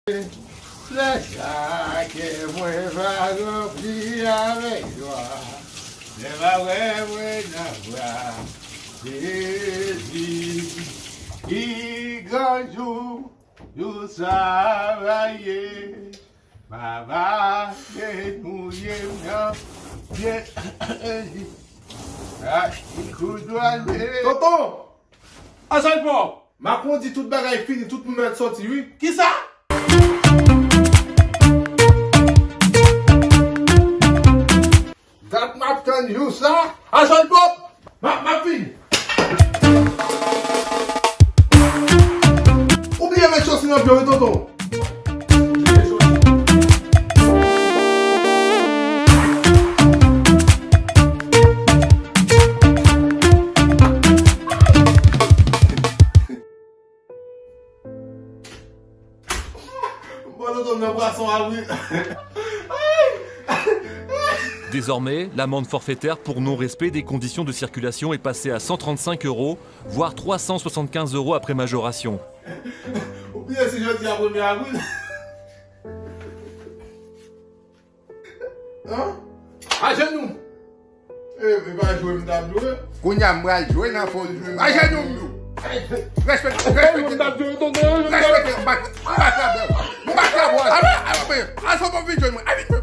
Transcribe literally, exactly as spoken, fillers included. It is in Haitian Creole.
Lè sa kè mwen va ranpli avèk jwa, lè m a wè mwen nan bra Jezi. Ki gran jou, jou sa va ye, papa, ke nou ye m nan pye. Ay, koudwane. Tonton! Asanj pò! Macron di tout bagay fini, tout moun mèt sòti, wi. Kisa? Dat m ap tann jou sa. Asanj pò! M ap, m ap vini. Ou bliye mèt sòti nan pye w, wi, tonton. Bon, nou tonbe nan pwason a, wi. Désormais, l'amende forfaitaire pour non-respect des conditions de circulation est passée à cent trente-cinq euros, voire trois cent soixante-quinze euros après majoration. Ou bliye si jodi a premye avril? Hein? Ajenou! E, e pa jwe m t ap jwe. Kounye a m pral jwe nan fo jwe. Ajenou m di w. Respekte, respekte. Respekte, m bat, m bat la bò. M bat la bò. Avan, avan, avan, avan, vin jwenn mwen. Avan, vin jwenn mwen.